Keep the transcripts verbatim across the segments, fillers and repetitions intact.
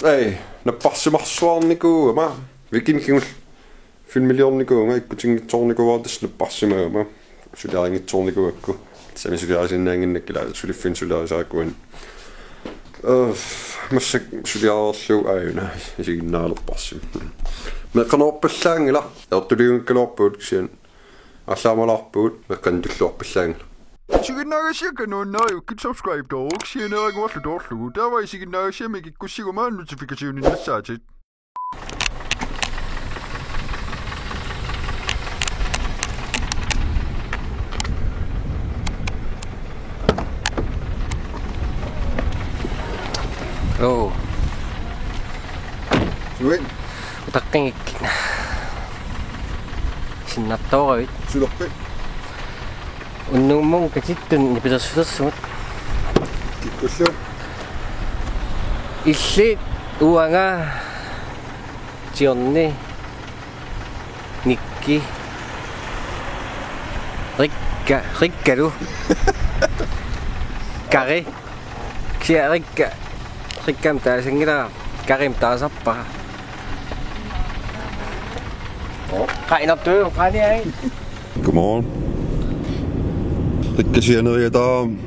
Ei, napparsimarsuarnikuugama. Vikingikkut filmiliornikuuvunga, ikkutinngitsoornikuuara tassa napparsimagama. Suliarinngitsoornikuugakku. Tassami suliarisinnaannginnakkit, ila suliffinni suliarisarakkit. Øh, massakkut suliareerlugu aajuna isiginnaalerparsi. Meeqqanerorpallaanngilaq, ertuliunngikkaluarpugut kisianni. Allaamalaarpugut, meeqqanik tulluarpallaanngilaq. Isiginnaagassiakka nuannariukkit subscribe-tooruk sianeeraguarlu toorlugu. Taava isiginnaagassiamik ikkussiguma notifikationinnassaatit. Oo. Sui. Utaqqinngikkiga. Sinnattoorui. Sulerpi. Unnummut katittut nipilersulersugut. Kikkullu. Illit, uanga, Johnny, Nikki, Rikka, Rikkalu. Kari. Kisianni Rikka, Rikkamik taasanngilara, Karimik taasarpara. Oo. Qaa, inortuuvoq, qaaniai. Godmorgen. Rikka sianeriataarami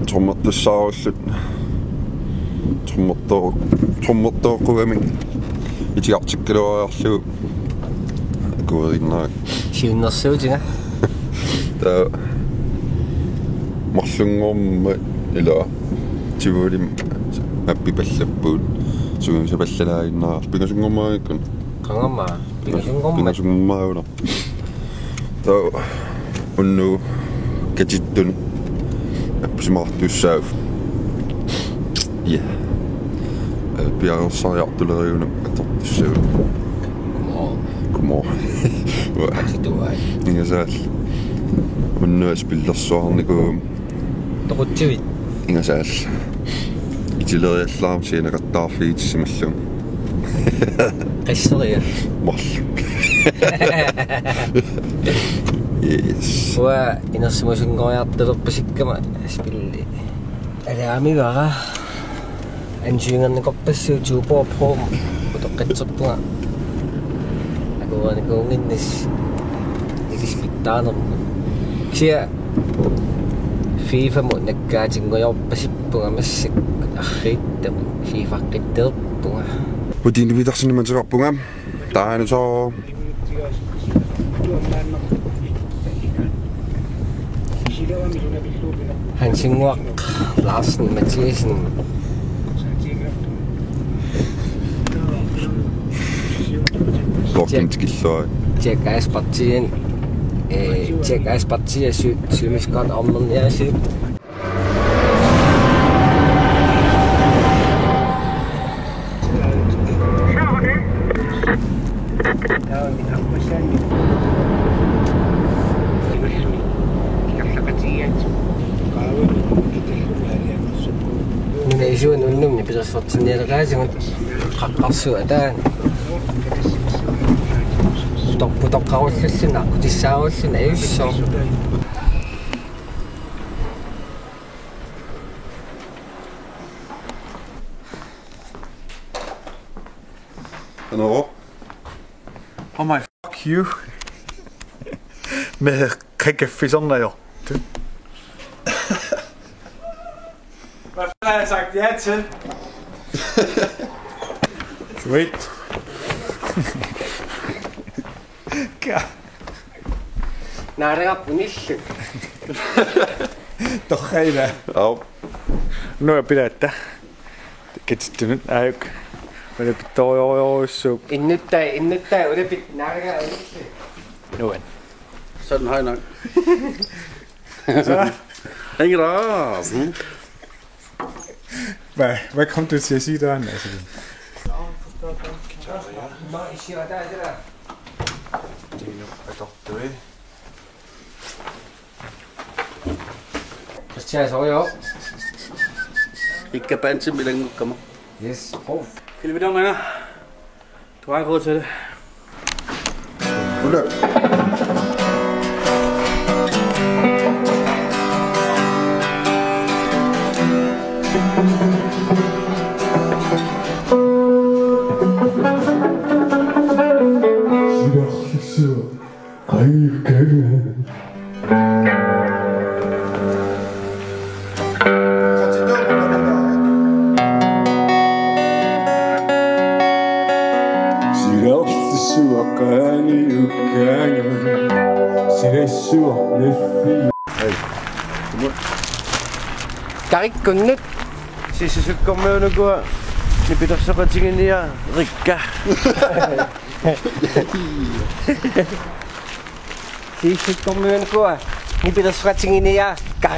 trommertussaarullugu. Trommertoo-, trommertooqqugamik itigartikkaluariarlugu. Akuerinnaa. Siunnersuutiga. Taava marlunngormat ila Tivolimi appipallappugut. Suunisapallalaaginnarlugu. Pingasunngormagikkun. Qangamma. Pingasunngormat. Pingasunngormagunarpoq. Taava unnugu katittunut appisimaartussaavugut. Ja. Øh, piareersariartuleriunut atortussaavugut. Godmorgen. Godmorgen. Uanga. Katituai. Ingasaallunga. Unnugu spillersuarnikuugama. Toqutsivit? Ingasaallunga. Itileriallaarama sianaqattaarfigitissimallugu. Qasseria. Marluk. Yes. Uanga inersimasunngoriartulerpasikkama spilli. Alaamivara. Ansøgernikuuppassuit Tuborg Pro-mut utoqqatserpunga. Akuerinikuunnginnissi. Ilissi pitsaanermut. Kisianni FIFA-mut nakkaatinngujoorpasippunga massakkut arriittamut. FIFA-qqitteerpunga. Utinni pitarsinni mansagarpunga. Taanna soo. Hansinnguaq Larsen Mathiassen. Bortin tikilluari. Jack Ice Partian. Eh, Jack Ice Partian sy-, symiskot ommerniaasi. Nuna isuani unnummi pilersortinnialeqaatigut qaqqarsuaq ataani. Putoq-, putoqqarulluni, aqqutissaarulluni ajussooq. Hello. Oh my, fuck you. Med kakafisornajo. Hvad fanden har jeg sagt ja til? Sweet. Ka-, naaraqarpunillu. Torraila. Au. Nu er pilaatta. Katittunut aajuku. Ulapittorujorujussuupput. Innuttai, innuttai, ulapit, naaraqarpunillu. Nuan. Sådan, hej nok. Så. Ingen rar. Hmm? Hvad, hvad kom du til at sige der, altså? Nå, ishiwa, der er det der. Det er nu, hvad godt, du ved. Christian, så jo. Ikke banse med den, kommer. Yes, prøv. Kan vi dog, mener? Du har råd til det. Hold da. Kariikkunnut. Sisasikkormiunukua nipilersoqatigiinniarikka. Sisasikkormiunukua nipilersoqatigiinniarikka.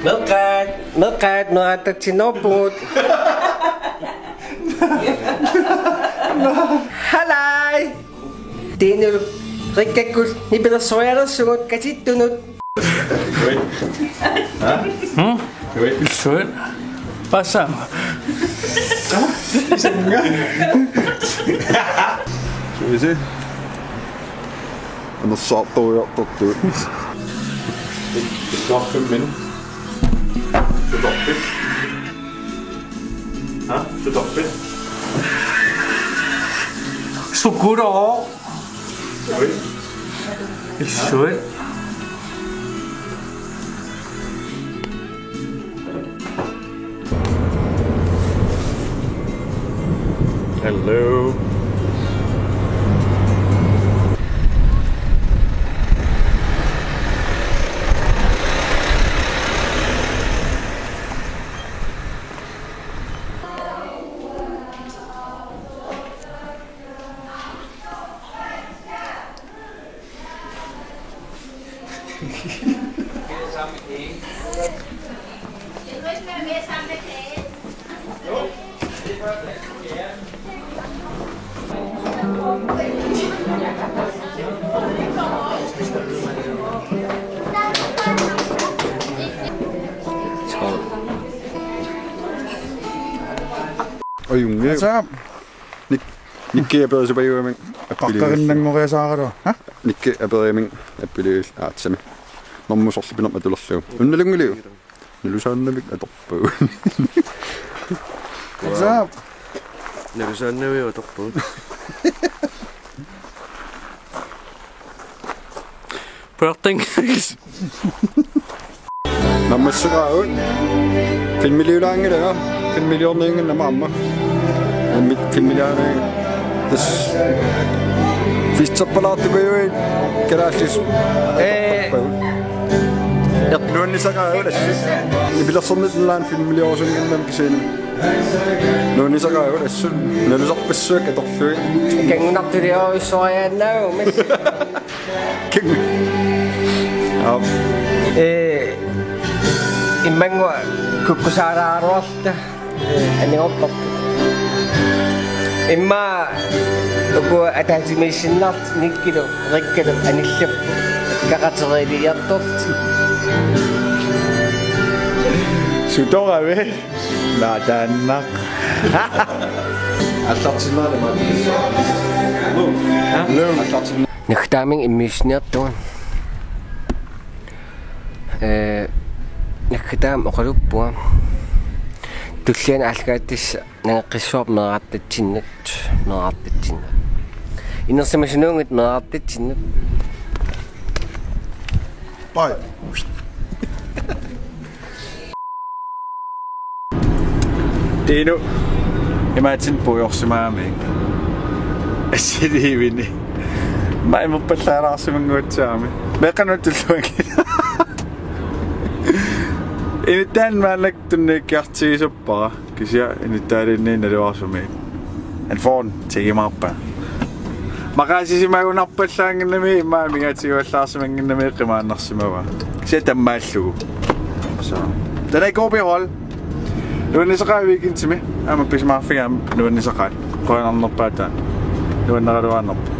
Meeqqat, meeqqat, meeqqat, tatsinoput. Halai. Tiinullu Rikkakkut nipilersorialersugut katittunut. Ui. Ha? Hmm? Ui. Suen. Pasang. Skal vi se. Anersaartorujoortortugut. Issuarfimmin. Sutorpit. Ha? Sutorpit. Sukuro. Ui. Issuit. Hello. Oi, unge. What's up? Nik-, Nikki aperisupajugami appiliiviss. Qaqqarinnanngoriasaaraluaq. Ha? Nikki aperigami appiliiviss aatsami. Normu sorlipinerma atulerlugu. Unnalunngilagut. Nalusaannavik atorpagut. What's up? Nalusaannavik atorpagut. Puerteng. Nammassaqaagut. Filmiliulaanngilanga. Filmiliorniunngilanga aamma. Filmiliulaanngilanga. Tassa. Fisterpalaartukujuit. Kalaallisut. Ee. Nuannisaqaagut assut. Nipilersornit nalaani filmiliorusunnginnama kisianni. Nuannisaqaagut assut. Nalusarpassuit atorlugit. Kanngunartuliorujussuariaannaavugut. Aap. Ee, immannguaq kukkusaaraluarluta, ee, anigortarput. Immaqa uku ataatsimiissinnarlutik Nikkilu, Rikkalu anillerput. Kaqateriiliartorlutik. Sutoravi. Naataannaq. Allartinnaani maani. Lou. Lou. Allartinna- Naggataamik immiussiniartugut. Ee, naggataamik oqaluppunga. Tulliani aallakaatitassaq nangeqqissuarput meerartatsinnut, meerartatsinnut. Inersimasunuunngitsoq meerartatsinnut. Bye. Tiinu, imaatsinni puigorsimagamiuk. Assiliivini. Maimuppallaalaarsimannguatsaami. Meeqqanut tulluanngilaq. Inuttaanni maannakkut tunniukkiartigisoq. Para, kisianni inuttaaliinni naluarsumi. Anfoon, tigimaarpa. Maqaasisimagunarpallaannginnami, immaqa amigaatigivallaarsimannginnami qimaannarsimavaa. Kisianni tammaallugu. Så. Den er i god behold. Nuannisaqaaq weekendimi. Aamma pisimaarfigaam nuannisaqaaq. Qujanarnerpaaq taanna. Nuanneraluarnerpa.